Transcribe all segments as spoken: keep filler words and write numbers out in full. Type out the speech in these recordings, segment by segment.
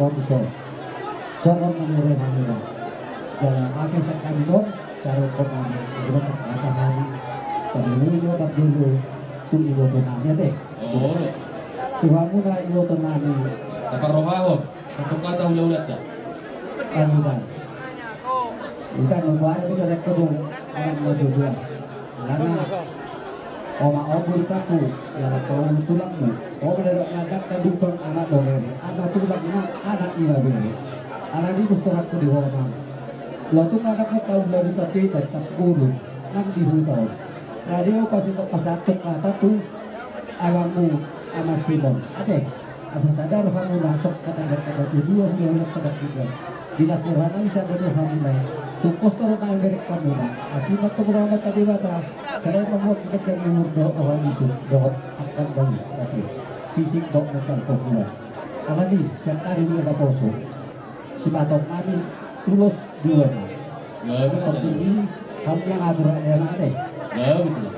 Songon i ma nang rohamuna. Jala ate sian hami do, sarupa ma hami, hami, parjolo tu iboto nami ate. Tu hamuna iboto nami. Saparrohahon. Mantong hata hulahulanta. Hami da. Hita mambuat hami da rek kebun anak na dua-dua. Alana oma, ompung, tangku, jala pauli tulangmu. Oma, didok na dangka dumpang anak boleh. Anak tulang na anak ni babere. Alani mus torangku di homa. Lotung anak na tahu dari patita tak guru. Nang di huta on. Radio pasti kok pasatuk kata tu. Abangmu ama Simon. Ate. Asa sada rohamuna, sok kadang-kadang dua hulahula pada tiga. Di las roha nami sada rohamuna. Tungkos toro nami berek hamuna. Asi ma tong roha nami Debata. Selain mambuat kekencang umur dohot roha ni isuk dohot angka na uli. Fisik dohot mental pokokna. Alani sian hami na poso. Sipatok nami ulos dua na. Ya, betul. Tapi ini hami yang atur ya na ate. Ya, betul.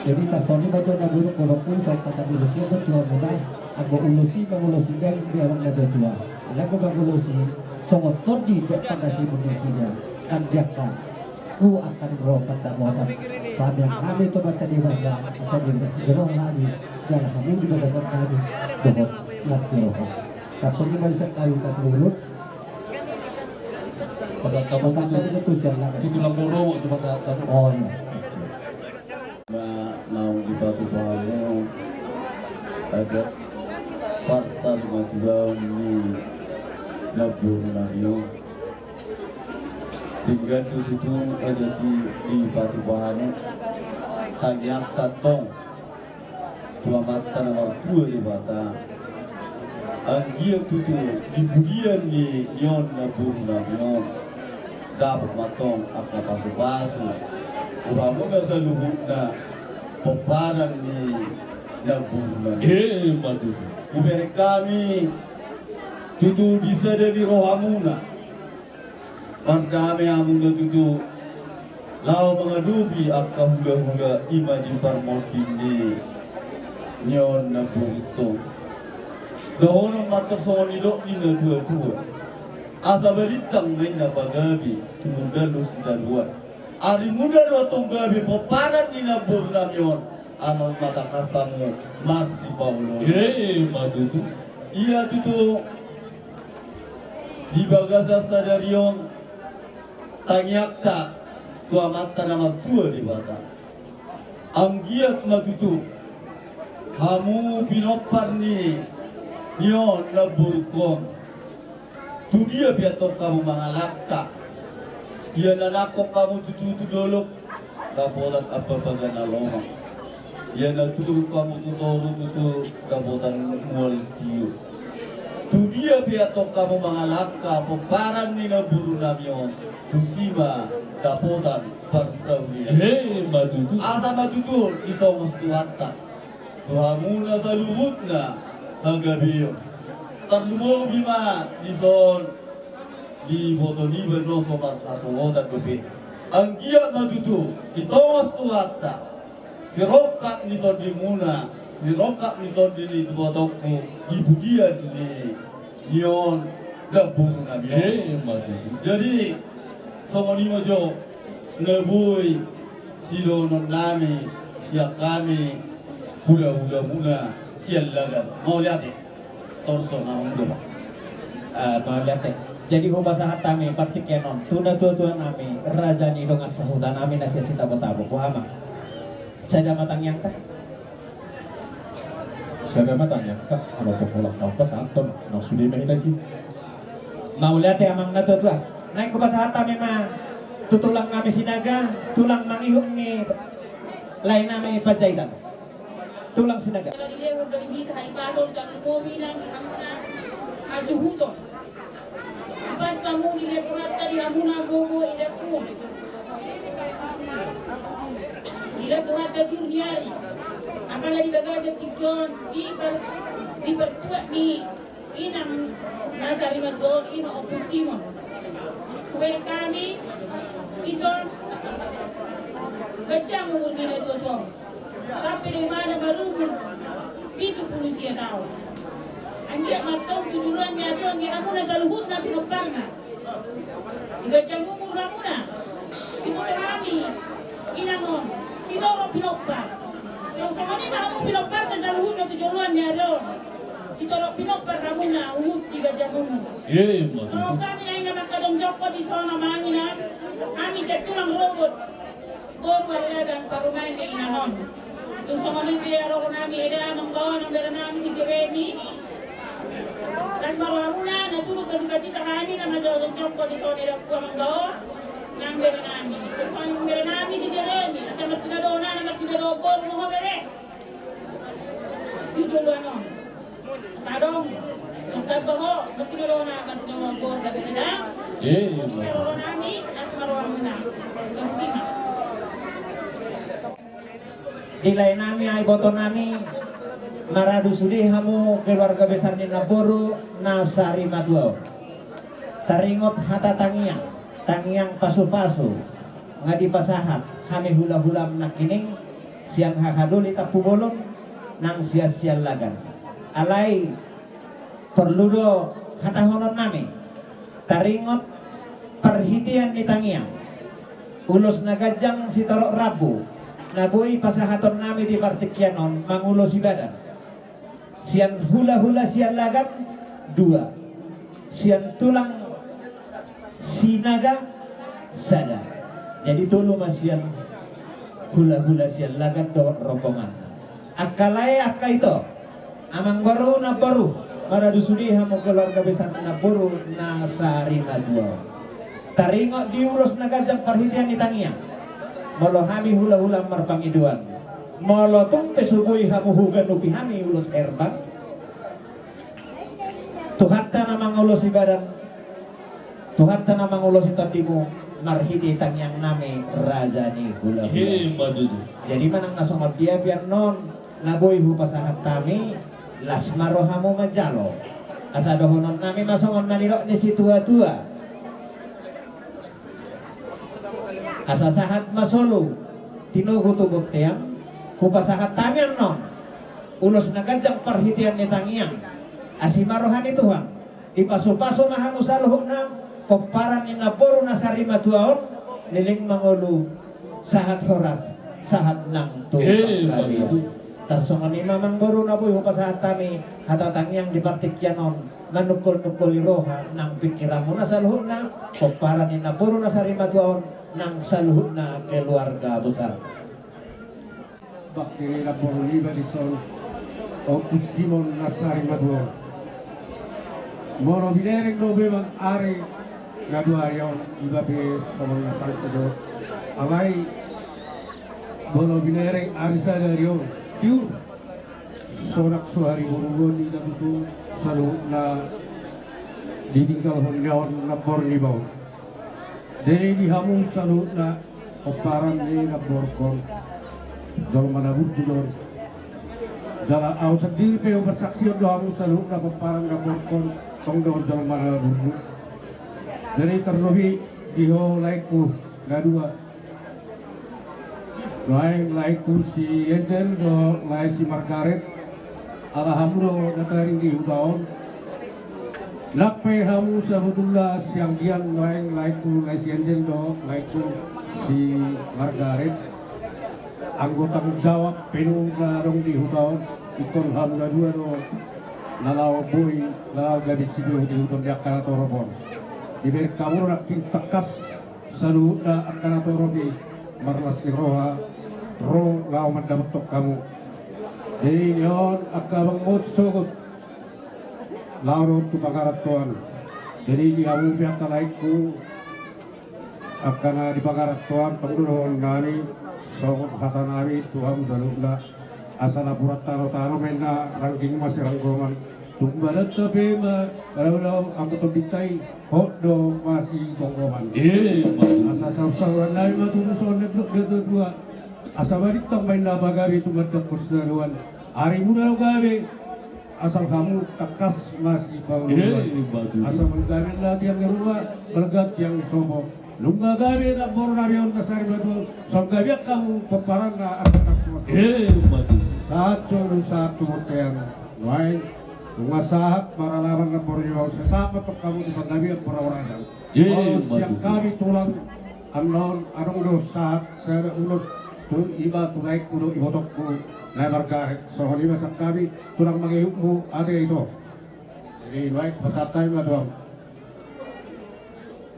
Jadi tarsongon i ma jo na buruk, kodok pun sai patang ulos i ma tu hamuna. Anggo ulos i ma ulos i, daging di anak na dua-dua. Alai anggo ma ulos i songon tondi, dek tanda si bumi sida. Nang diangka tu angka ni roha pansamotan. Pamean nami tu Debata, asa di bagasan roha nami, jala hamu di bagasan nami dohot las ni roha. Tarsongon i ma di sian hami, tamulut. Pasahat ma tu tulang Borowok tu pasahat ma. Oh iya. Naung dipatupa hamu adat parsaur matua ni namboru nami on. Denggan do tutu adat i dipatupa hamu. Tangiangta tong tu Amanta na martua Debata. Anggiat tutu di pudian ni on namboru nami on dapot ma tong angka pasupasu. Rohamuna saluhutna pomparan ni namboru nami. Ima tutu. Hubereng hami tutu di sada ni rohamuna. Mardame hamuna tutu laho mangadopi angka hulahula, ima di parmonding ni on namboru on. Dohonon ma tong songon nidok ni natuatua. Asa balintang ma inna pagabe, tumundalhon sitadoan. Ari muda do tong gabe pomparan ni namboru nami on. Ala ma tangkas hamu marsipaoloan. Ima tutu. Ia tutu di bagasan sadari on tangiangta tu Amanta na martua Debata. Anggiat ma tutu hamu pinompar ni on namboru on. Tu dia pe antong hamu mangalangka. Ia na nangkok hamu tutu tu dolok, dapotan ampapaga na lomak. Ia na turuk hamu tu toru tutu, dapotan mual tio. Tu dia pe antong hamu mangalangka pomparan ni namboru nami on, tusi ma dapotan parsaulian. Ima tutu. Asa ma tutu ditongos Tuhanta tu hamuna saluhutna hagabeon. Tarlumobi ma dison di iboto niba na so marhasohotan dope. Anggiat ma tutu ditongos Tuhanta sirongkap ni tondimuna, sirongkap ni tondi ni ibotongku di pudian ni on namboru nami on. Ima tutu. Jadi songon i ma jo na boi sidohonon nami sian hami hulahulamuna sian Lagan. Mauliate. Torso na muda. Ah, mauliate. Jadi hupasahat hami partingkian on tu natuatua nami, raja ni dongan sahuta nami na sian Sitabotabo. Boha ma? Sada ma tangiangta? Sada ma tangiangta, molo tong holan na hupasahathon, na sude ma hita isi. Mauliate amang natuatua. Naeng hupasahat hami ma tu tulang nami Sinaga, tulang mangihut ni lae nami Panjaitan. Tulang Sinaga. Jala dilehon do i hita hahipason, tarlumobi nang di hamuna hasuhuton. Dipas hamu dilehon Tuhanta di hamuna gogo i, dilehon Tuhanta tiur ni ari. Apala di bagasan tingki on, di par-, di partuat ni inang na sarimatua on, ima Ompu Simon. Hubereng hami dison ganjang umur ni natuatua on. Sampe do ibana marumur pitu pulu sia taon. Anggiat ma tong tu joloan ni ari on Pinomparna. Si ganjang umur hamuna. Di molo hami inang on, sitorop pinompar. Songon i ma hamu pinomparna saluhutna tu joloan ni ari on. Sitorop pinompar hamuna huhut si ganjang umur. Songon hami na inang mangkadong jongkon di son, amang inang, hami sian tulang rorobot. Boru Arilagang parumaen ni inang on. Tung songon i pe ro nami eda, amang bao, nang bere nami si Jeremi. Las ma rohamuna, na turut tadi tadi hami na manjalo jongkon di son, eda, amang bao, nang bere nami. Tung songon i bere nami si Jeremi, asa martinodohon anak, martinodohon boru ma ho bere. Di joloan on. Sadong, tamba ho, mungkin ro na, mungkin ro na, bos, tapi sedang. Eh, iya. Mungkin ro nami, las ma rohamuna. Mungkin. Di lae nami, ai boto nami, maradu sude hamu keluarga besar ni namboru na sarimatua on. Taringot hata tangiang, tangiang pasupasu, nga dipasahat hami hulahulam nangkining, sian haha doli Tampubolon, nang sian Siallagan. Alai porlu do hatahonon nami, taringot parhitean ni tangiang, ulos na ganjang sitorop rambu, na boi pasahaton nami di partingkian on mangulosi badan. Sian hulahula Siallagan, dua. Sian tulang Sinaga, sada. Jadi tolu ma sian hulahula Siallagan dohot rombongan. Angka lae, angka ito, amangboru, namboru, maradu sude hamu keluarga besar namboru na sarimatua on. Taringot di ulos na ganjang parhitean ni tangiang. Molo hami hulahula marpangidoan, molo tung pe so boi hamu huganupi hami ulos herbang, Tuhanta na mangulosi badan, Tuhanta na mangulosi tondimu, marhite tangiang nami raja ni hulahula. Jadi manang na songon dia pe annon na boi hupasahat hami, las ma rohamu manjalo. Asa dohonon nami ma songon na nidok ni situatua. Asa sahat ma solu tinogu tu bontean, hupasahat hami annon ulos na ganjang parhitean ni tangiang. Asi ma roha ni Tuhan, dipasupasu ma hamu saluhutna pomparan ni namboru na sarimatua on, leleng mangolu, sahat horas, sahat nang tu panggabean. Tarsongon i ma amangboru na boi hupasahat hami hata tangiang di partingkian on, manungkol-nungkoli roha nang pingkiranmuna saluhutna, pomparan ni namboru na sarimatua on, nang saluhutna keluarga besar. Bakti ni namboru niba dison, Ompu Simon na sarimatua on. Molo binereng do memang ari na dua ari on, iba pe songon na sangsi do. Alai molo binereng ari sada ari on, tiur. Sonang so ari boru on, i na tutu saluhutna ditinggalhon ni on nambor niba on. Jadi di hamu saluhutna pomparan ni namborkon, jolma na burju do on. Jala au sandiri pe huparsaksihon do hamu saluhutna pomparan namborkon, tong do on jolma na burju. Jadi tarlobi di ho laengku na dua. Lae, laengku si Angel dohot lae si Margaret. Ala hamu do na taring di huta on. Nang pe hamu sabotulna sianggian, lae, laengku lae si Angel dohot laengku si Margaret, anggo tanggung jawab penuh na adong di huta on, ingkon hamu na dua do na laho boi, na laho gabe sibeho di huta on, di angka na torop on. Dibereng hamu do nangkin tangkas saluhutna angka na torop i marlas ni roha, ro laho mandapothon hamu. Jadi di on angka abangmon sogot laho do tu pangarantoan. Jadi di hamu pe angka laengku, angka na di pangarantoan, tong do dohonon nami, songon hata nami tu hamu saluhutna. Asa napuran tano-tano ma inna, rangging ma siranggoman. Tung badanta pe ma, laho-laho anggo tondinta i, hot do masitonggoman. Eh, bagus. Asa saur-sauran nami ma tutu songon na nidok ni natua-tua. Asa balintang ma inna pagabe tumandangkon sitadoan. Arimuna do gabe, asal hamu tangkas masipaoloan. Eh, bagus. Asa molo gabe na tiang ni ruma, molo gabe tiang ni sopo. Nunga gabe nambor nami on na sarimatua on, songon gabe angka hamu pomparanna angka na tuatua. Eh, bagus. Sahat solu, sahat tu bontean. Nuaeng Nunga sahat maralaman na borju, sai sahat ma tong hamu tu panggabean parhorasan. Sian hami tulang annon adong do sahat sada ulos tu iba tu laengku dohot ibotongku na margaret. Songon i ma sian hami tulang mangihutmu ate ito. Jadi nuaeng pasahat hami ma tu hamu.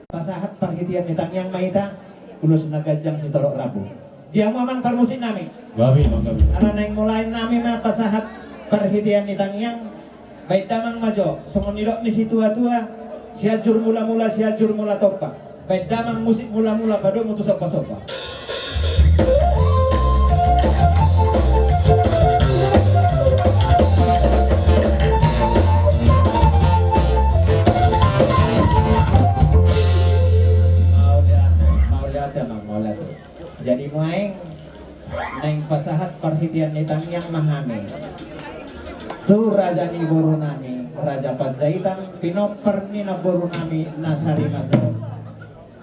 Pasahat parhitean ni tangiang ma hita, ulos na ganjang sitorop rambu. Di hamu amang parmusik nami. Gabe ma gabe. Ala naeng mulaen nami ma pasahat parhitean ni tangiang. Baen damang ma jo songon nidok ni situatua: Sianjur mulamula, Sianjur mula tompa. Baen damang musik mulamula, padomu tu sombasomba. Mauliate, mauliate, amang, mauliate. Jadi nuaeng naeng pasahat parhitean ni tangiang ma hami tu raja ni boru nami, Raja Panjaitan, pinompar ni namboru nami na sarimatua.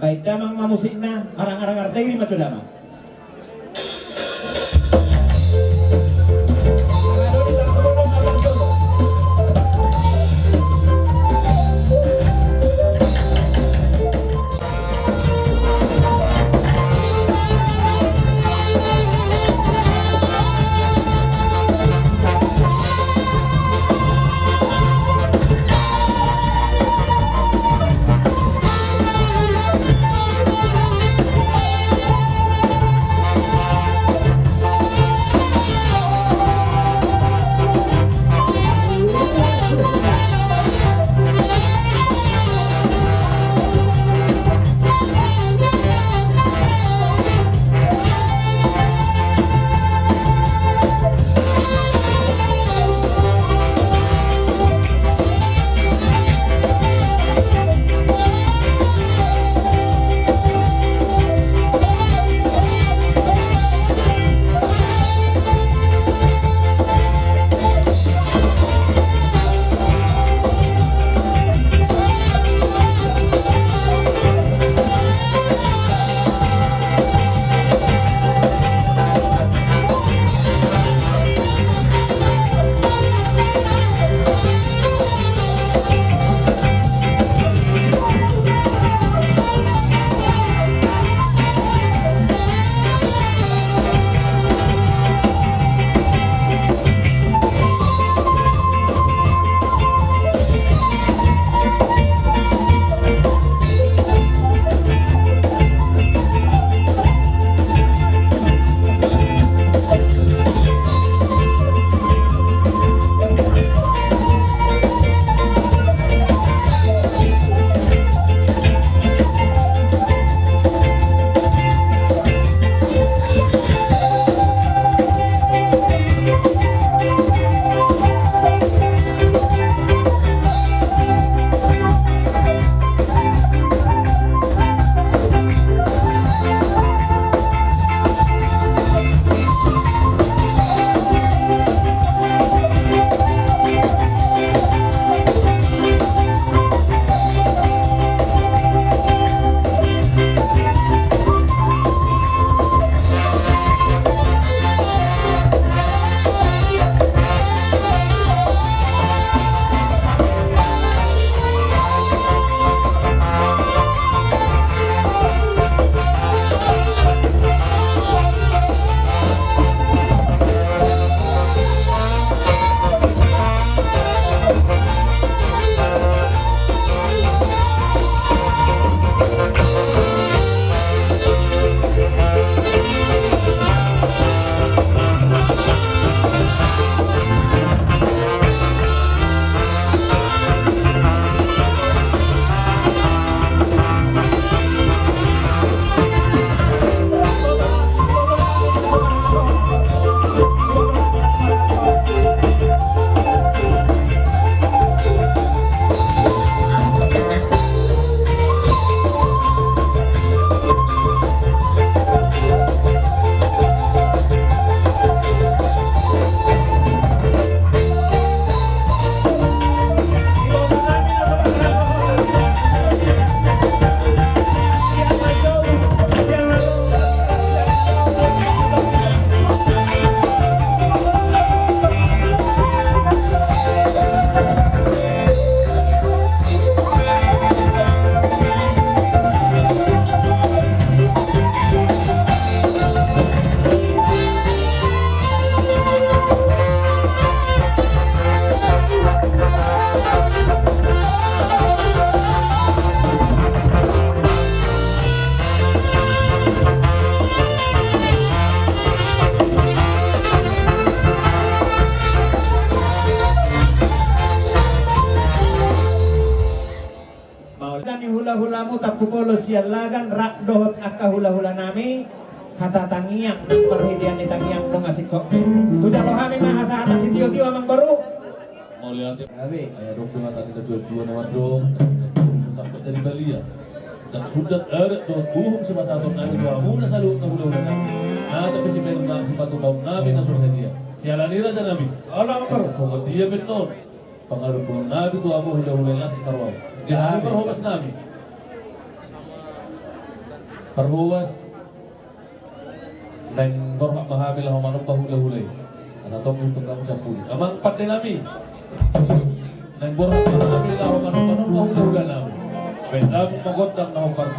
Baen damang ma musikna, marangaranger diri ma jo damang. Ni hula-hulamu Tampubolon sian Lagan rap dohot angka hula-hula nami, hata tangiang nang parhitean ni tangiang nunga singkop. Hujalo hami ma hasahatan sitio-tio amang boru. Mauliate. Gabe. Ai adong do hata ni na tua-tua na mandok, sangkot dari balia. Dan sundat adat dohot uhum sipasahaton nami tu hamuna saluhutna hula-hula nami. Nang pe sipaingot nami sipatupaon nami na so sadia. Siala ni raja nami. Ala amang boru. Songon dia pe non. Pangalumpulon nami tu hamu hula-hula las parwau. Di hami parhobas nami. Parhobas. Naeng borhat ma hami laho manomba hula-hula i. Asa tong tu tonggang capuli. Amang pande nami. Naeng borhat ma hami laho manomba hula-hula nami. Baen damang ma gondang na hombar.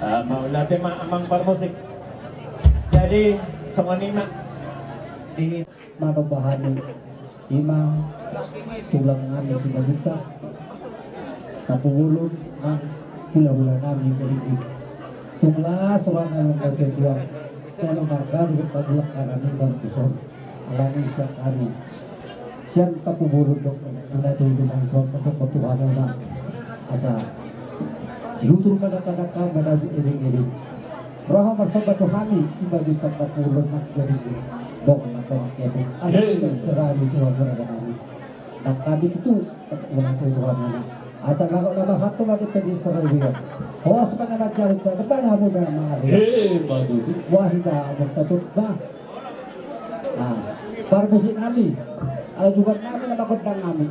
Ah, mauliate ma amang parmusik. Jadi songon i ma di manomba hami ima Tulang nami Simanjuntak, Tampubolon nang hulahula nami Geringging. Tung las roha nami tu Tuhan, nang marga dohot hamuna nami nang tuson. Alani sian hami, sian Tampubolon dohot tu na tolu nami, mandok tu hamuna asa dihutur ma dangka-dangka, madabu edeng-edeng. Roha marsomba tu hami Simanjuntak, Tampubolon nang Geringging, dongan nang dongan kepeng. Alani sian hami tu hamuna nami. Nang hami tutu, ulang tu hamuna. Asa bagot na bahat tu mati pedis roibion. Horas ma na manjalo tu agepan hamuna mangalehon. He, bagus. Wahida amon tatut ma. Ah, parmusik nami. Ala juga nami na mangondang nami.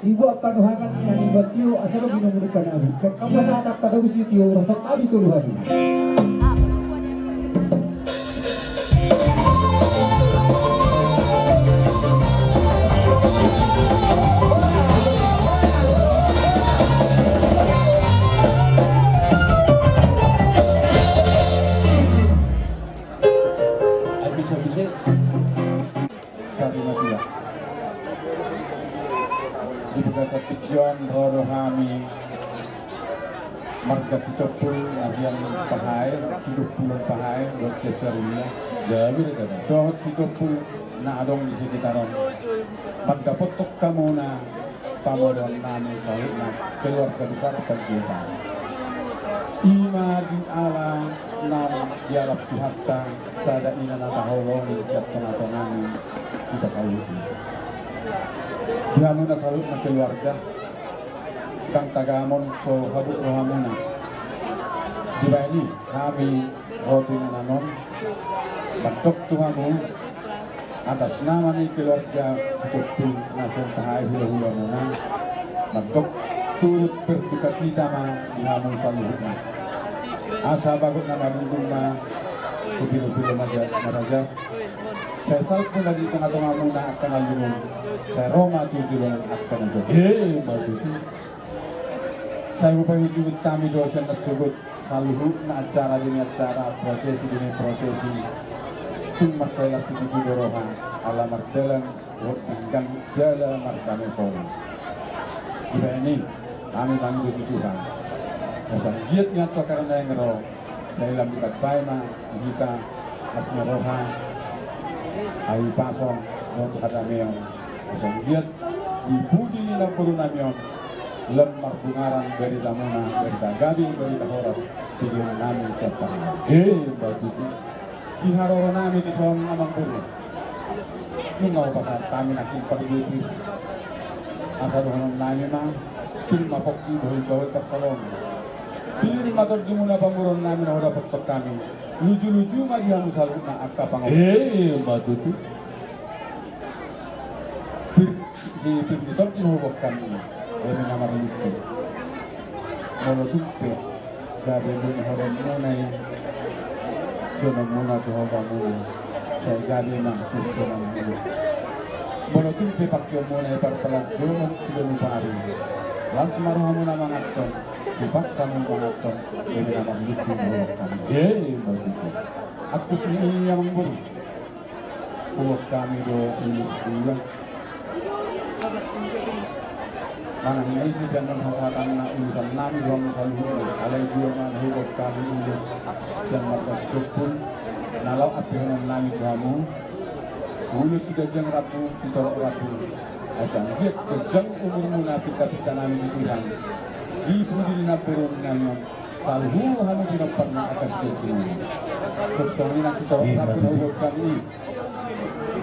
Ibu apa dohangan nami buat tio, asa lo ginum lupa nami. Pekam masa ada pada usi tio, rasa kami tu Tuhan. Sabi matua. Di bagasan tingki on ro do hami marga Sitompul, na sian Pahae, Sitompulon Pahae dohot sian Sarulia. Gabe do tadi. Dohot Sitompul na adong di sekitar on. Mandapothon hamuna pamoruon nami saluhutna keluarga besar Panjaitan. I ma di ala na dialap Tuhanta sada ina na taholongi sian tonga-tonga ni hita saluhutna. Di hamuna saluhutna keluarga, ndang tagamon so habot rohamuna. Dibahen i hami ro tu inganan on mandok tu hamu atas nama ni keluarga Sitompul na sian Pahae, hulahulamuna, mandok turut berdukacita ma di hamu saluhutna. Asa bagot na madungdung ma tu pilopilo na raja. Sai salpu na di tongatongamuna angka na lungun, sai ro ma tu joloan angka na jolo. Emma tutu. Sai hupaihut-ihut hami do sian na sogot, saluhutna acara demi acara, prosesi demi prosesi, tung mansai las situtu do roha, ala mardalan dohot denggan jala mardame sonang. Dibahen i, hami mangido tu Tuhan, asa anggiat nian tu angka na naeng ro, sai lam ditambai ma di hita las ni roha, hahipason dohot hadameon. Asa anggiat di pudi ni namboru nami on lam marbungaran baritamuna, barita gabe, barita horas, pangkirim nami sian Pahae. Emma tutu. Di haroro nami dison, amangboru, nunga hupasahat hami nangkin parbue. Asa dohonon nami ma, pir ma pongki, bahul-bahul pansalongan. Pir ma tondimuna pamoruon nami na hudapothon hami. Luju-luju ma di hamu saluhutna angka pangomoan. Emma tutu. Pir, si, si pir ni tondi na huboan hami, eme na marluntu. Molo tung pe gabe muna horomuna i, sononmuna tu hopamuna, sai gabe ma suhut sononmuna. Molo tung pe pangkeonmuna i parpalanjohon siganup ari, las ma rohamuna manganhon, hupas hamu manganhon, eme na marluntu na huboan hami. Emma tutu. Angkup ni i, amangboru, huboan hami do ulos dua. Manang na ise pe annon hasahatanna, ulosan nami do hamu saluhutna. Alai dua ma na huboan hami ulos sian marga Sitompul, na laho ampehonon nami tu hamu. Ulos siganjang rambu, sitorop rambu. Asa anggiat ganjang umurmuna, pinta-pinta nami di Tuhan, di pudi ni namboru nami on, saluhut hamu pinomparna angka siganjang umur. Songon i nang sitorop rambu na huboan hami i.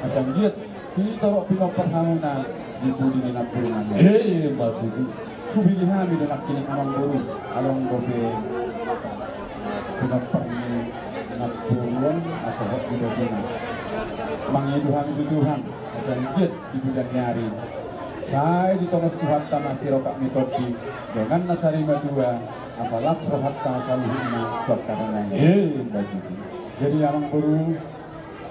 Asa anggiat sitorop pinompar hamuna di pudi ni namboru nami. Emma tutu. Hupilih hami do nangkin i, amangboru, adong dope pinompar ni namboru on asa hot di botina. Mangido hami tu Tuhan asa anggiat di pudian ni ari sai ditongos Tuhanta ma sirongkap ni tondi, dongan na sarimatua, asa las rohanta saluhutna tu angka na naeng. Emma tutu. Jadi, amangboru,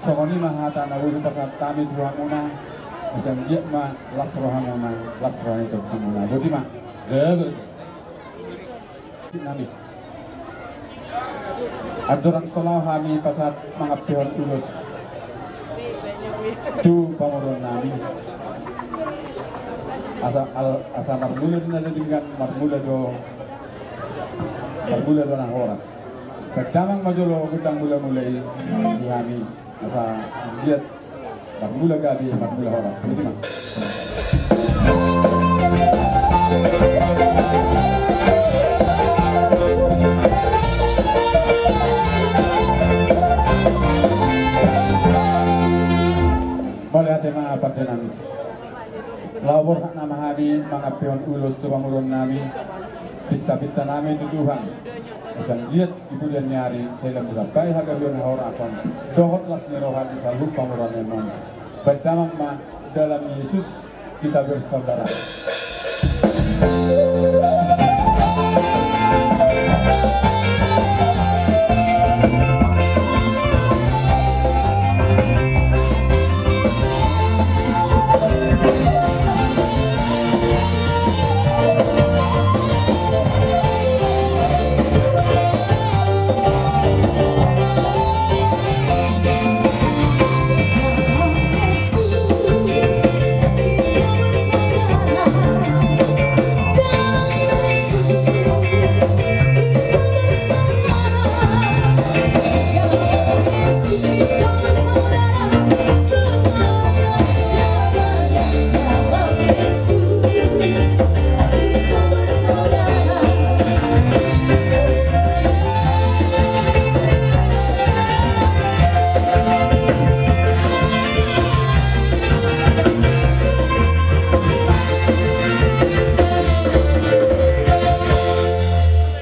songon i ma hata na boi hupasahat hami tu hamuna, asa anggiat ma las rohamuna, las roha ni tondimuna. Boti ma. Gabe. Nami. Andorang so laho hami pasahat mangampehon ulos tu pamoruon nami, Asa, al-, asa marmula do na denggan, marmula do, marmula do na horas. Baen damang ma jolo gondang mula-mula i tu hami. Asa anggiat marmula gabe, marmula horas. Boti ma. Mauliate ma pande nami. Laho borhat nama hami mangampehon ulos tu pamoruon nami, pinta-pinta nami tu Tuhan. Asa anggiat di pudian ni ari sai lam ditambai hagabeon, hahorasan dohot las ni roha di saluhut pamoruon nami on. Baen damang ma, dalam Yesus kita bersaudara.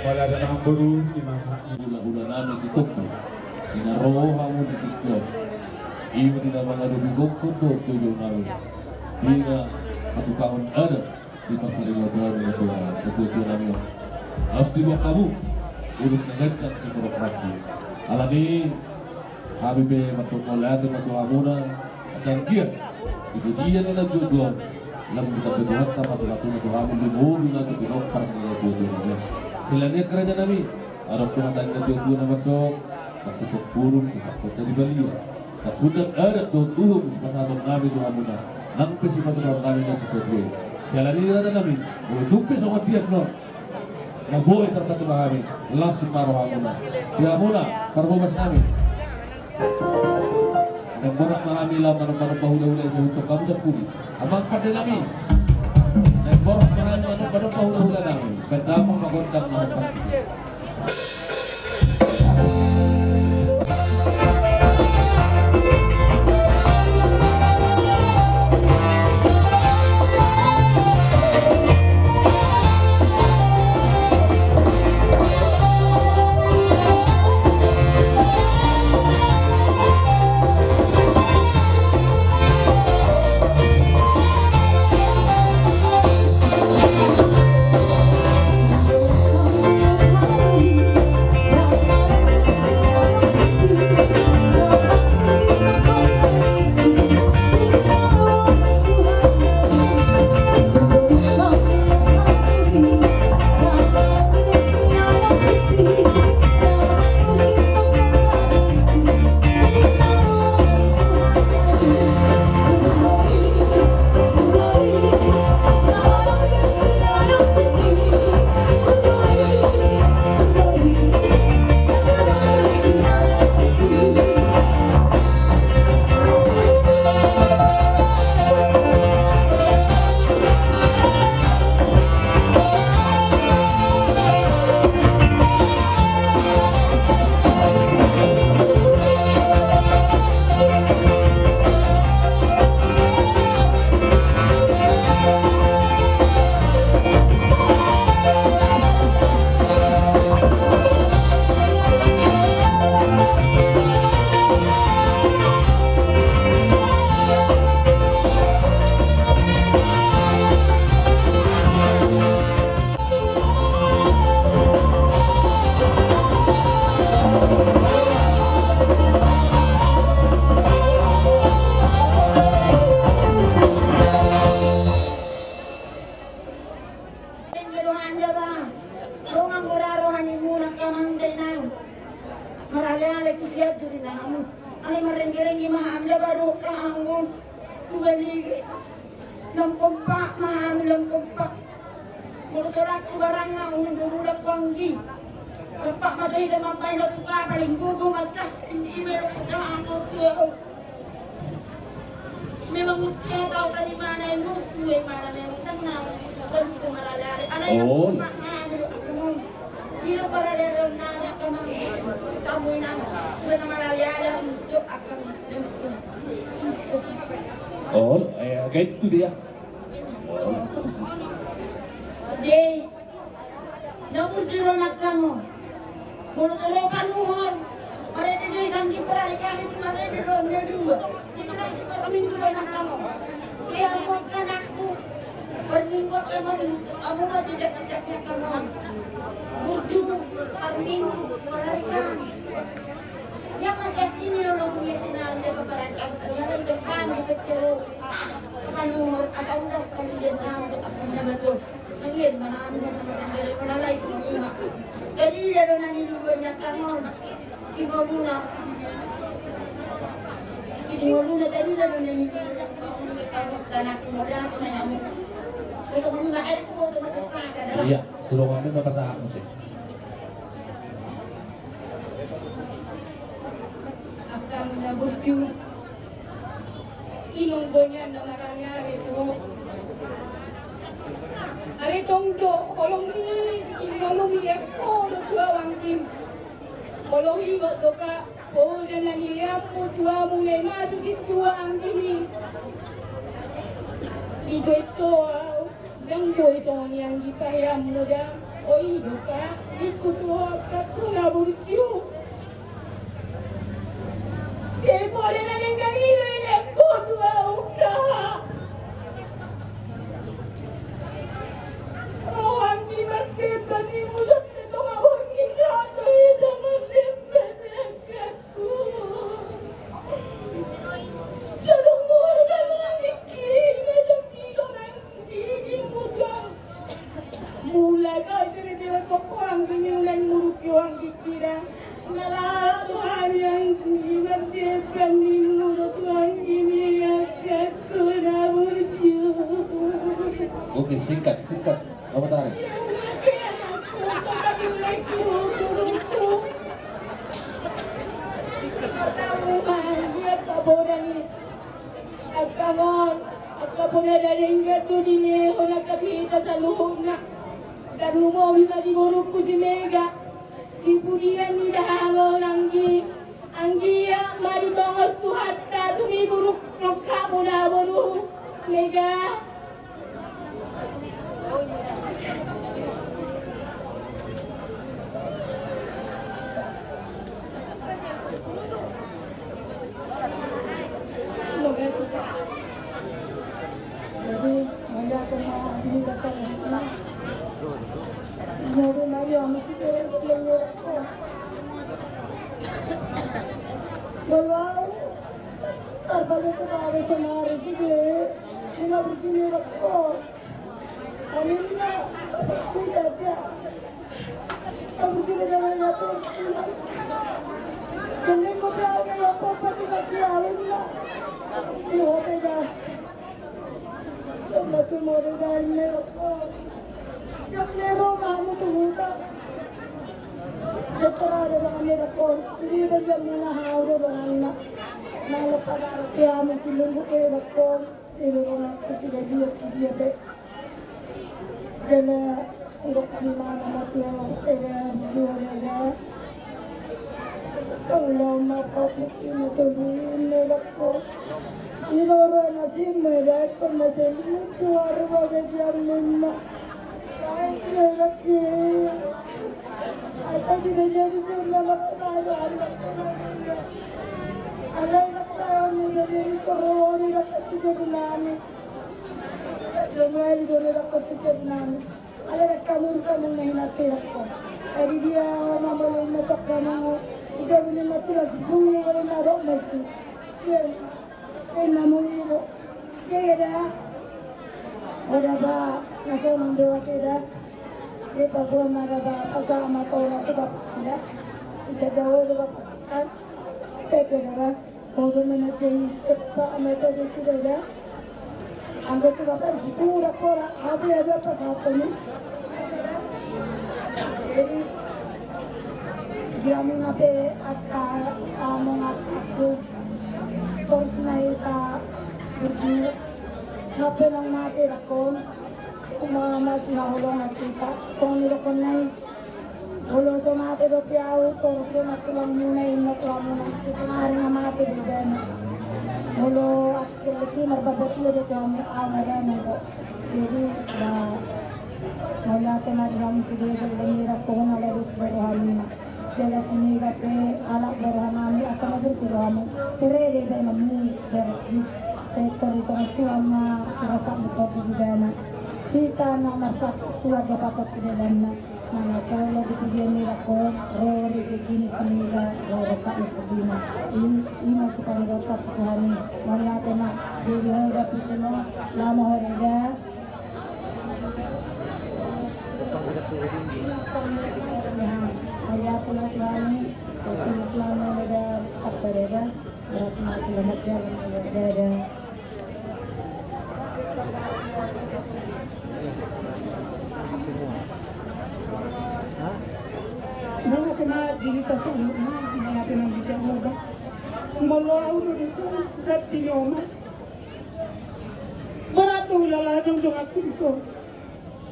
Mauliate ma boru, ima sahat ni hulahula nami Sitompul. Di na ro hamu di tingki on, ima di na mangadopi gokhon dohot gogo nami, di na hatukangon adat di parsaribotoan ni natua-tua nami on. Laos diboan hamu ulos na ganjang sitorop rambu. Alani hami pe mandok mauliate ma tu hamuna, asa anggiat di pudian ni natua-tua on, lam ditambai Tuhanta pasu-pasuna tu hami, lumobi ma tu pinompar ni natua-tua nami on. Siala ni i raja nami, adong do hata ni natua-tua na mandok: Ndang sundang purung sipangkot na di balian. Ndang sundang adat dohot uhum sipasahaton nami tu hamuna, nang pe sipatupaon nami na so sadia i. Siala ni i raja nami, molo tung pe songon dia annon na boi tarpatupa hami, las ma rohamuna. Di hamuna parhobas nami, naeng borhat ma hami laho manomba-nomba hulahula i, sai huntong hamu sampuli. Amang pande nami, naeng borhat ma hami manomba-nomba hulahula nami. Baen damang ma gondang na hombar i. Dengke do handa ba, dongan gora roha ni muna kamang dainang. Marale-ale tu sian tu dina hamu. Ale marengge-rengge ma handa ba dohot hamu tu balige. Lam kompak ma hami, lam kompak. Molo so laku barangna, unang do mulak ho anggi. Kompak ma do hita mambahen on tu kapal, inggo do mancas, inggo ma dohot tu ahu. Memang usia tau tadi mana inggo tu e mana memang tenang. Baru ko maraleale. Alai lam kompak ma hami do angka on. Ira paralealeon nami angka on. Tamu inang. Ira na maraleale do angka on. Oh, eh, agak itu dia. Jadi, na burju do nangkaning on. Molo toro panuhor, marende jo i kan di perari kami di marende do na dua. Di perari di parminggu do nangkaning on. Di amu angka anakku, parminggu angka on, amu ma jejak-jejak nangkaning on. Burju, parminggu, perari kami. Ia masih asing ni lo duit inang dia paparangkap sendiri di depan di betul. Kapanumur asa undang kali dia nang akan nama tu. Nangin mana anu nama nangin mana lai tu ima. Jadi dia do nani dulu dia kangon. Di ngoluna. Di ngoluna tadi dia do nani dulu dia kangon dia kangon tanah tu modal tu nai amu. Besok ngoluna air tu bau tu mata kaka dah. Iya, tulung ambil apa sahak musik. Angka na burju, inong bonian na marani ari tu ho. Ari tong do holong ni tinggalum i lekko do tu ahu anggi. Holong i do ka poda na nileanmu tu ahu mulai masusi tu anggi ni. Ito ito ahu. Ndang boi songon i anggi paheanmu da. O i do ka, ingkon tu ho angka na burju. Sai poda na denggan i do i lekko tu ahu ka. Ro anggi mardemban i musok di tonga borngin rato hita mardemban angka. Mulak au jere-jere pokok anggi ni ulang murupi anggi kira. Nalala do hami anggi mardemban ni mulut anggi ni angka na burju. Oke, singkat, singkat. Apa tadi? Angka poda ni, angka mon, angka poda na denggan do dilehon angka tu hita saluhutna. Darumobi ma di borungku si Mega. Di pudian ni dahangon anggi. Anggiat ma ditongos Tuhanta tu mi buruk rongkapmu na boru Mega. Jadi mauliate ma di hita saluhutna. Mauliate ma di hita saluhutna. Molo au tarbaca sonari sonari sude, ima burju ni dokko. Aminna bapakku tanda. Burju ni dokko. Geleng kopi au ngai opo pati mati awinna. Jihope da. Sella tu mode da inne dokko. Siap nero mamu tu huta. Setora do donganna dokko, suri balian muna hau do donganna. Nang lepa garo pe hami silumbu pe dokko, i do donganku tu balian tu dia pe. Jala i do hami mana ma tu au, eda burju eda. Kau lau ma kau putih na tolu ina dokko. I do roha na simu eda, ikon na selimu tu aru babe jam lima. Asa di belian di sumba maka taru anak. Alai nak saya ni belian di toro ni nak tu jabu nami. Jabu nami do ni nak tu jabu nami. Alai nak kamu kamu na hinate nak ko. Adi dia mama lo na tok kamu. Jabu ni mati lah sepuluh kali na dok masih. Dia. Sai na mungiro. Sai eda. Eda ba na sonang do ate da. Sai paboa ma da ba pasahat ma tona tu bapakku da. Ita da olo bapakku kan. Eda da ba. Olo mana dei sai pasahat ma tona tu da da. Anggo tu bapa di Sipura pola, au pe, au pe pasahathon i. Jadi di hamuna pe angka amang, angka angku, torus ma hita burju. Nang pe naung mate dangkon, tung ma masihaholongan hita, songon nidokkonna i. Molo so mate dope au, torus do nang tulangmuna, inna tulangmuna, so saonari na mate be ibana. Molo angka gelleng i marbatua do tu hamu, au ma damang do. Jadi ba, mauliate ma di hamu sude gelleng i, dangkon ala dos do rohamuna. Jala Sinega pe halak do rohanami, angka na burju rohamu, ture do ibaenanmu berengki. Sai tor di tongas Tuhan ma sirongkapmu tondi di ibana. Hita na marsangkap Tuhan do patok tu dalanna. Mana kau lo di pujian ni lakon, ro rezeki ni Sinega, ro rongkap ni tondina. I, i ma sipangidoanta tu Tuhan i. Mauliate ma. Jadi ho da pusimo, lama ho da da. Mauliate ma Tuhan i, sai tulis lama ho da, apa da da. Ras ma selamat jalan ma ho da da. Mauliate ma di hita saluhutna, mauliate ma di Jahowa. Molo au do dison, berarti ni oma. Berat do hulala jongjong aku dison.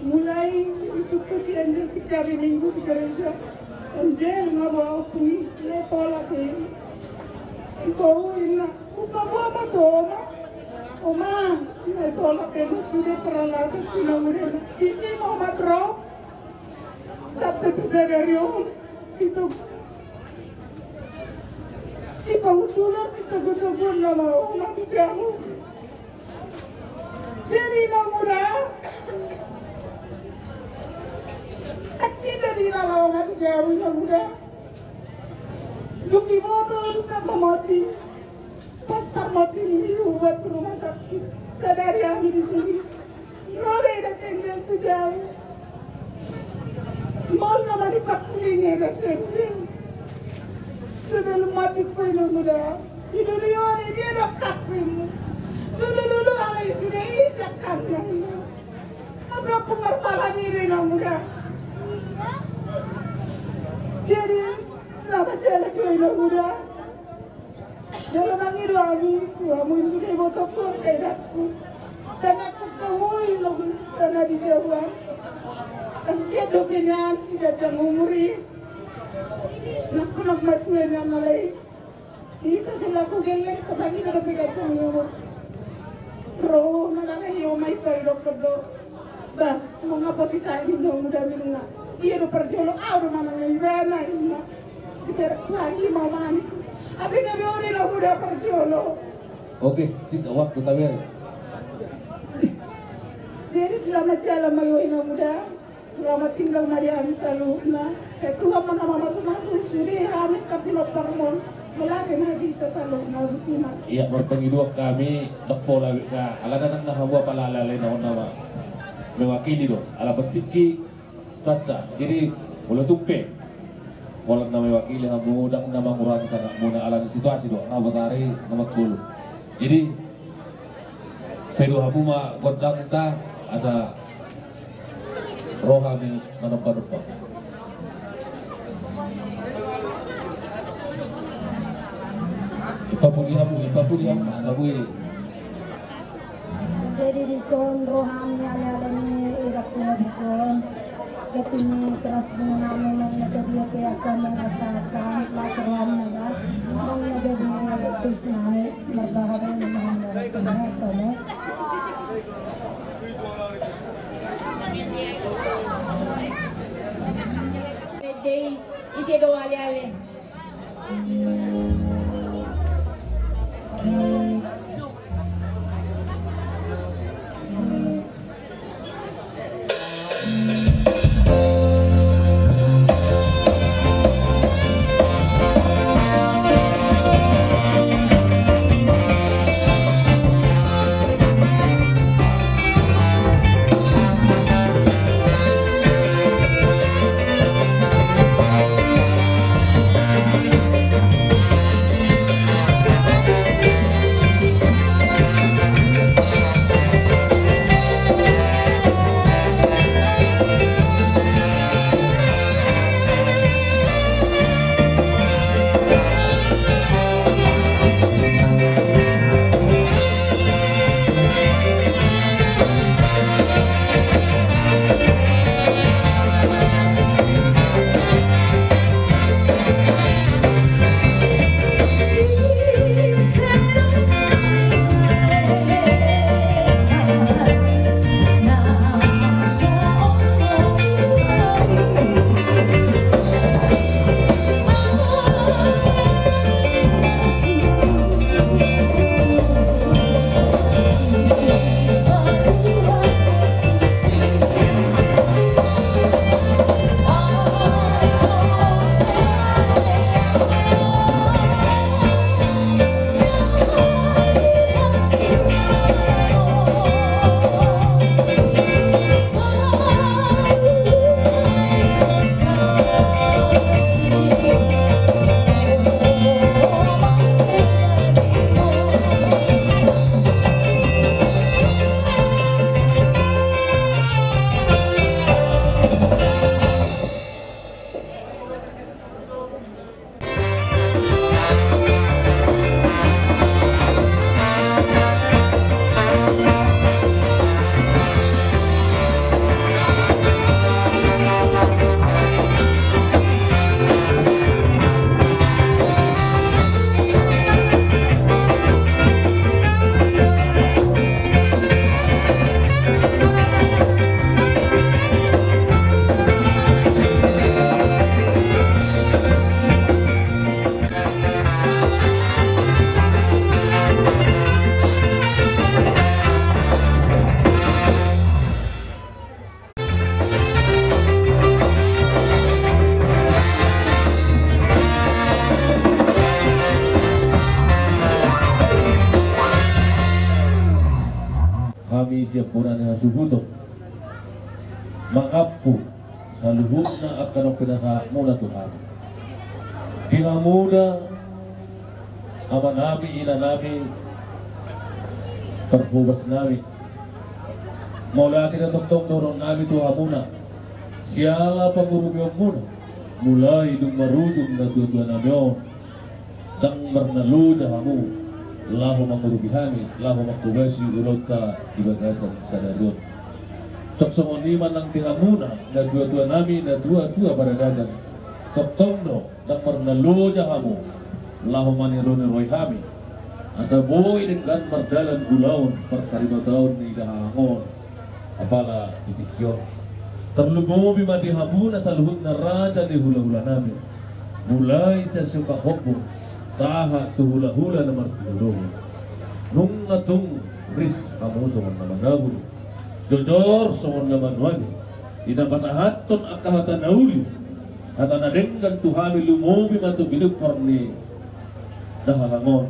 Mulai isungkun si Angel tiap hari Minggu di gereja. Angel, nga boha ompung i, nga tolap be. Ibau inna, upa boha ma tu oma. Oma, nga tolap be ma sude peralatan tu na mudena. Disi ma oma drop. Sampe tu sadari on, sitong. Sipahundulon, sitogu-toguon nama oma di jabu. Jadi na muda. Acil do di lalawa mati jabu na muda. Dung diboto do tamba mati. Pas parmati ni ubat rumah sakit. Sadari ami di sini. Ro do eda sendel tu jabu. Molo na mari pakuling eda sendel. Sebelum mati ko ina muda. Ilulu yoni dia do kakuimu. Lulu-lulu alai sudah isi akan nang. Tapi aku marpala diri na muda. Jadi selamat jalan tu ina muda. Jolo mangido ami tu hamu sude ibotongku, angka inangku. Tanakku, hamu i lobi tanah di jauhan. Anggiat dope nian siganjang umur i. Nangkon ma tuan nian alai. Hita selaku gelleng tapangido dope ganjang umur. Ro na nalai i oma i taridokkon do. Bah, mangapa sisai ni na muda minunga? Dia do parjolo, au do manang ibana, inna. Siberek Tuhan i ma maniku. Abi gabe ode na muda parjolo. Oke, sita waktu taberek. Jadi selamat jalan ma i na muda. Selamat tinggal ma di hami saluhutna. Sai Tuhan ma na mamasu-masu sude hami angka pinompar mon. Mauliate ma di hita saluhutna, buti ma. Ia, marpangidoan hami, dappo lawi na alana nang na hamu apala alai na on nama mewakili do. Ala pentingki cuaca. Jadi molo tung pe holan na mewakili hamu, ndang na mangurangi sangapmuna alani situasi do. Nga botari na mangkulu. Jadi pedu hamu ma gondangta asa ro hami manomba-nomba. Ipapudi hamu, ipapudi hamu, sabui. Jadi dison ro hami ale-ale ni idakkuna bijon. Gati ni keras di nama nang na sadia pe angka mangatakan las rohamna ba. Nang na jadi tus nami marbahagia nama handa tengah kamu. Dei ise do ale-ale. Sian bona ni hasuhuton mangampu saluhutna angka na pinasahatmuna tu hami. Di hamuna, amanami, inanami, parhobasnami, mauliate na tongtong dohononnami tu hamuna siala pangurupion muna, mulai dung marujung na tuatua nami on. Ndang marnaloja hamu laho mangurupi hami, laho manghobasi ulaonta di bagasan sadari on. Songon i ma nang di hamuna na tuatua nami, na tuatua paradaton. Tongtong do, ndang marnaloja hamu laho maniroi-niroi hami, asa boi denggan mardalan ulaon parsarimataan ni dahahang on. Apala di tingki on, tarlumobi ma di hamuna saluhutna raja ni hulahulanami, mulai sian simbahompu sahat tu hulahula na martinodohon. Nunga tung ris hamu songon na manabur, jojor songon na manuani, di na pasahathon angka hata na uli, hata na denggan tu hami, lumobi ma tu pinompar ni dahahang on.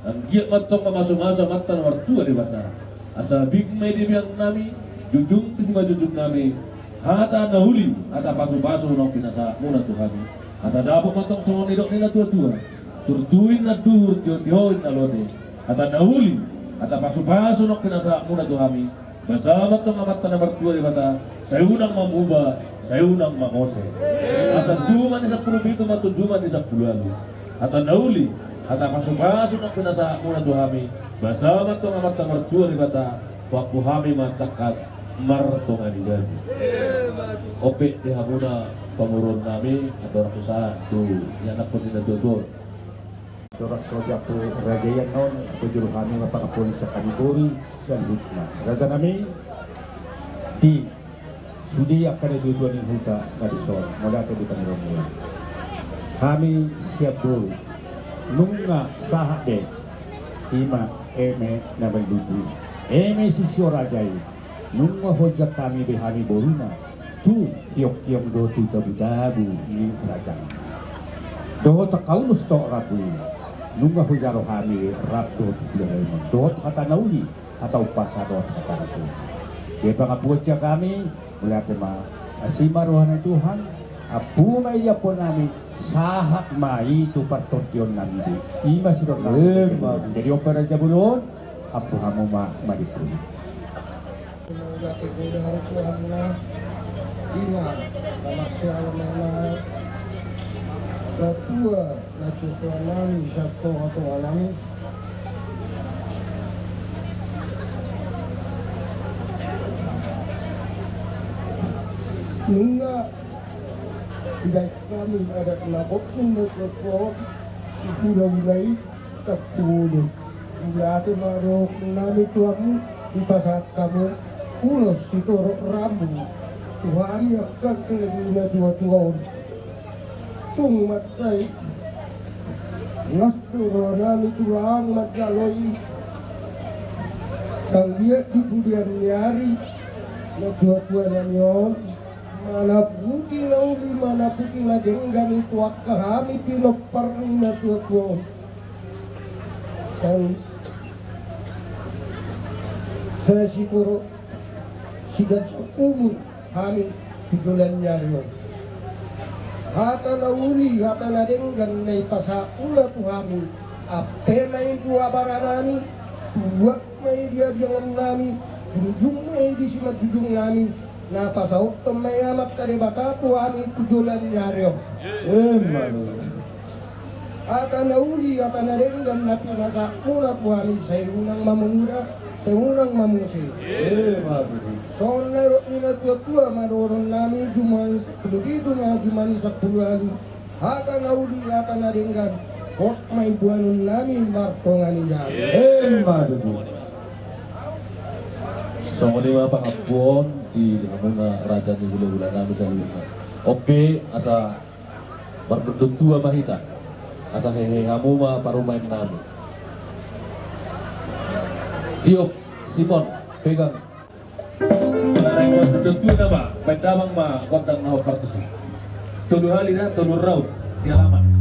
Anggiat ma tong mamasumasu Amanta na martua Debata, asa bing ma i di biangnami, jujung di simanjujungnami, hata na uli, hata pasupasu naung pinasahatmuna tu hami. Asa dapot ma tong songon nidok ni na tuatua: Turtu inna duhur, tiotio inna lote. Hata na uli, hata pasupasu naung pinasahatmuna tu hami, basa ma tong Amanta na martua Debata, sai unang mamuba, sai unang mangose. Asa juma ni sampulu pitu ma tu juma ni sampulu ualu. Hata na uli, hata pasupasu naung pinasahatmuna tu hami, basa ma tong Amanta martua Debata, pangku hami ma tangkas martonga ni jabu. On pe di hamuna pamoruonnami, andorang so sahat tu ianakkon ni na tuatua on. Andorang so jambu raja i annon, pajolo hami ma pangampuon sian hami boru saluhutna. Rajanami, di sude angka na tuatua ni huta na dison, mauliate di pangidoanmuna. Hami sian boru nunga sahat be, i ma eme na marlundu, eme sisio raja i. Nunga hojak hami be hami boruna tu hionghiong dohot tu tabutabu ni raja i, dohot angka ulos tohot rambu i. Nunga hujalo hami rap dohot tu pudalaimon, dohot hata na uli, hata umpasa dohot hata na tolu. Dia pangampuon sian hami, mauliate ma. Asi ma roha ni Tuhan, ampu ma i di ampuonnami, sahat ma i tu partondionnami be. I ma sidohononnami. Emma. Jadi on pe raja bolon, ampu hamu ma, madimpuli. Mauliate godang tu hamuna, i ma na marsiala ma na tua na tuatua nami sian tongatonga nami. Nunga dibaen hami adat na gok ni na tuatua on di hulahula i. Tampulu. Mauliate ma dohononnami tu hamu, dipasahat hamu ulos sitorop rambu tu hami angka na tuatua on. Tung mansai las do rohanami tulang manjalo i. Sai anggiat di pudian ni ari na tuatua nami on manaputi na uli, manaputi na denggan i tu angka hami pinompar ni na tuatua on. Sai, sai sitorop siganjang umur hami tu joloan ni ari on. Hata na uli, hata na denggan na dipasahat muna tu hami, ampe ma i tu abaranami, tuak ma i di adiangonnami, junjung ma i di simanjujungnami, na pasahathon ma i Amanta Debata tu hami tu joloan ni ari on. Emma tutu. Hata na uli, hata na denggan na pinasahat muna tu hami, sai unang mamungka, sai unang mamose. Emma tutu. Songon na nidok ni na tuatua ma dohononnami, jumadi sampulu pitu ma jumadi sampulu ualu. Hata na uli, hata na denggan, hot ma i boanonnami martonga ni jabu. Emma tutu. Songon i ma pangampuon di hamuna raja ni hulahulanami saluhutna. On pe asa mardondon tua ma hita, asa hehe hamu ma parumaennami. Tiop, Simon, pegang. Mardondon tua nama, baen damang ma gondang na hombar tusi. Tolu hali na, tolu raut di alaman.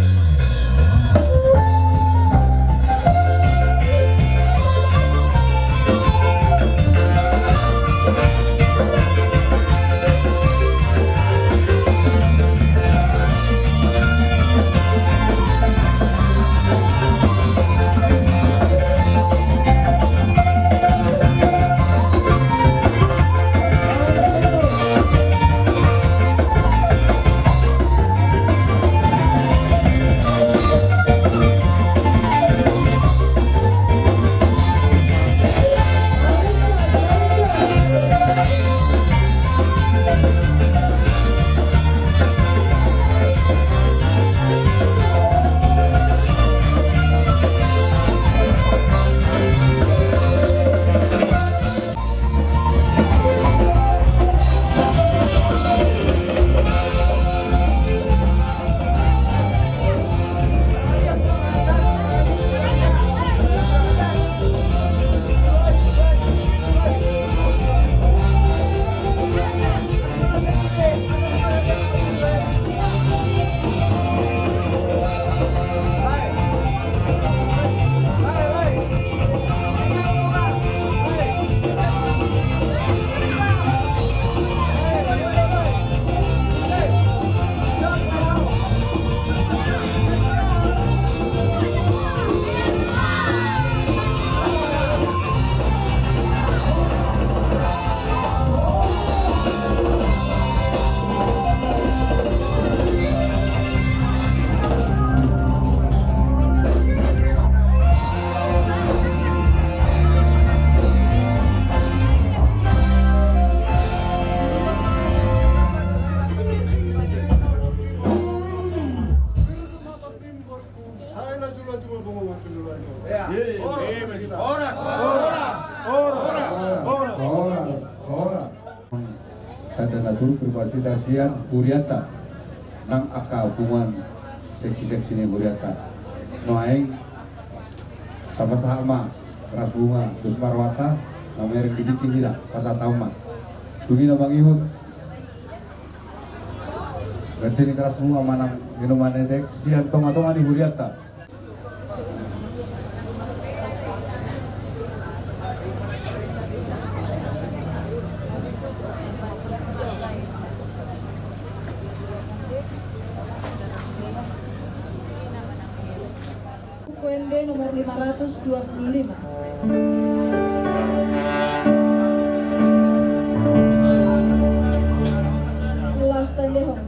Tanda na turut berupa cita sian hurianta nang angka punguan seksi-seksi ni hurianta. Nuaeng tapasahat ma teras bunga dos ma rohanta na mereng di tingki hita, pasahat hamu ma. Dung i na mangihut gantini teras bunga manang minuman etek sian tonga-tonga ni hurianta. Buku N D nomor lima ratus dua puluh lima. Las tandehon.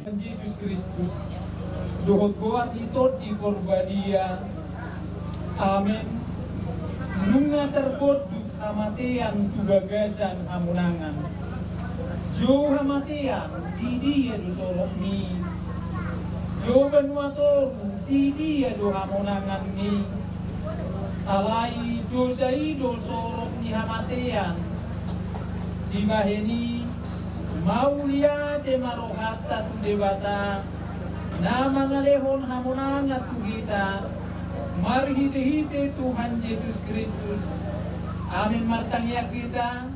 Tuhan Jesus Kristus, dohot goar ni Tondi Porbadia. Amen. Nunga tarbondut hamatean tu bagasan hamonangan. Jo hamatean, di dia do sorokmi? Jo banua toru, di dia do hamonanganmi? Alai dosa i do sorok ni hamatean. Dibahen i, mauliate ma rohanta tu Debata, na mangalehon hamonangan tu hita, marhite-hite Tuhan Jesus Kristus. Amen. Martangiang hita.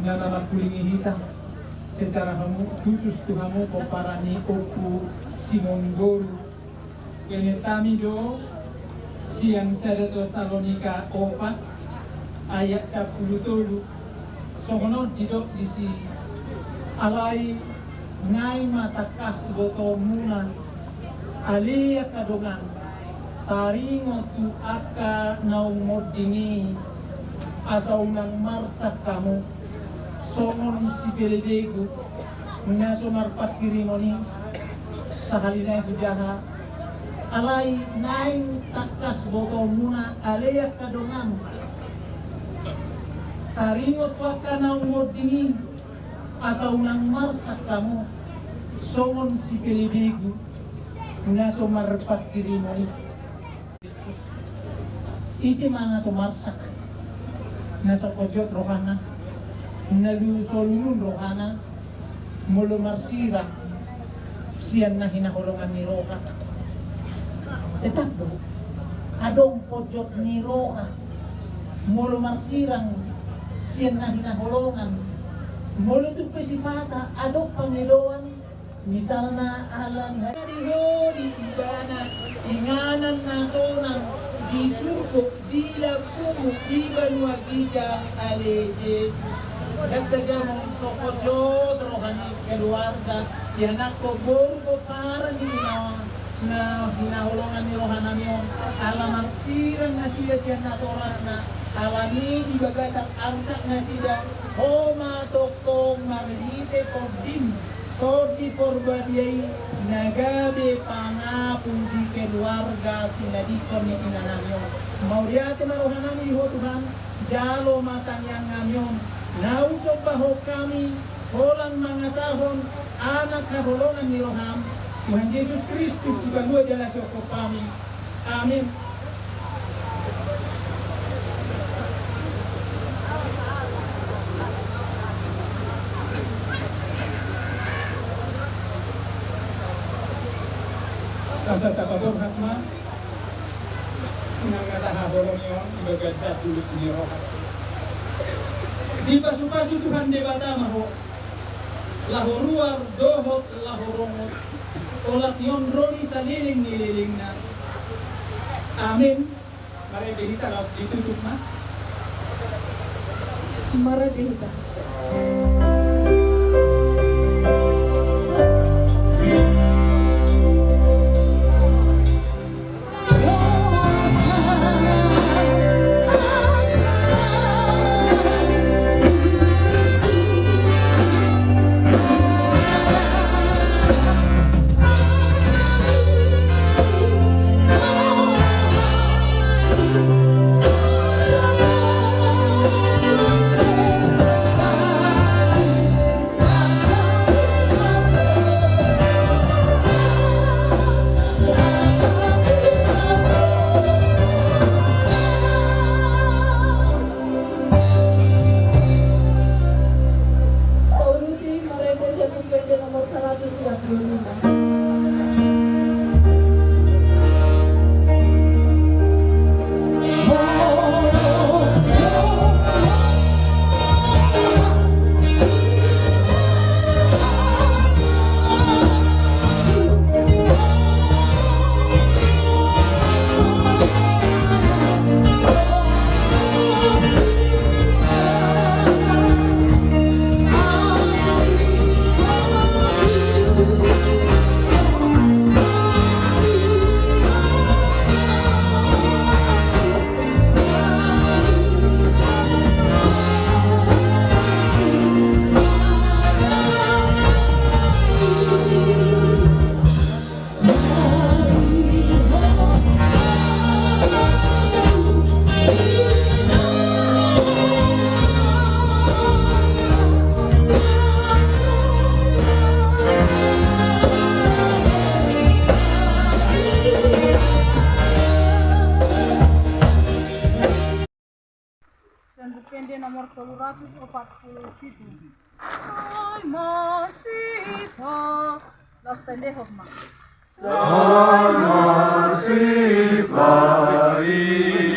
Na mangkulingi hita secara hamu, khusus tu hamu pomparan ni Ompu Simon Boru. Baen hami do sian sada Tesalonika opat ayat sampulu tolu. Songon on didok disi: Alai naeng ma tangkas botoonmuna, ale angka dongan, taringot tu angka naung monding i, asa unang marsak hamu songon sipelebegu na so marpanghirimon i. Sahali nai hujaha: Alai naeng tangkas botoonmuna, ale angka dongan, taringot tu angka naung monding i, asa unang marsak hamu songon sipelebegu na so marpanghirimon i. Ise ma na so marsak, na so ojot rohana, na lu-, so lungun rohana, molo marsirang sian na hinaholongan ni roha? Tetap do. Adong ponjot ni roha molo marsirang sian na hinaholongan. Molo tung pe sipata adong pangidoan, misalna ala ni hadi hodi ibana, inganan na sonang di surgo, di lambungmu, di banua ginjang, ale Jesus. Ndang terjamong so ponjot roha ni keluarga, ianakhon boru pomparan ni inang na hinaholongan ni rohanami on, ala marsirang nasida sian natorasna, alani di bagasan arsak nasida, Ho ma tongtong marhite Tondim, Tondi Porbadia i, na gabe pangapul di keluarga tinadingkon ni inanami on. Mauliate ma rohanami di Ho Tuhan, jalo ma tangiangannami on, naung sombahon hami, holan mangasahon anak haholongan ni roham, Tuhan Jesus Kristus, Sipalua jala Sihophop hami. Amin. Asa tapaborhat ma nang hata haholongi on di bagasan tulus ni roha. Dipasupasu Tuhan Debata ma ho, laho ruar dohot laho rongot, olat ni on ro di saleleng ni lelengna. Amin. Marende hita laos ditutup ma. Marende hita. Uruti marende sian Buku Ende nomor seratus sembilan puluh lima. Sian Buku Ende nomor tolu ratus opat puluh pitu. Ai masipa. Laos tandehon ma. Ai masipa i.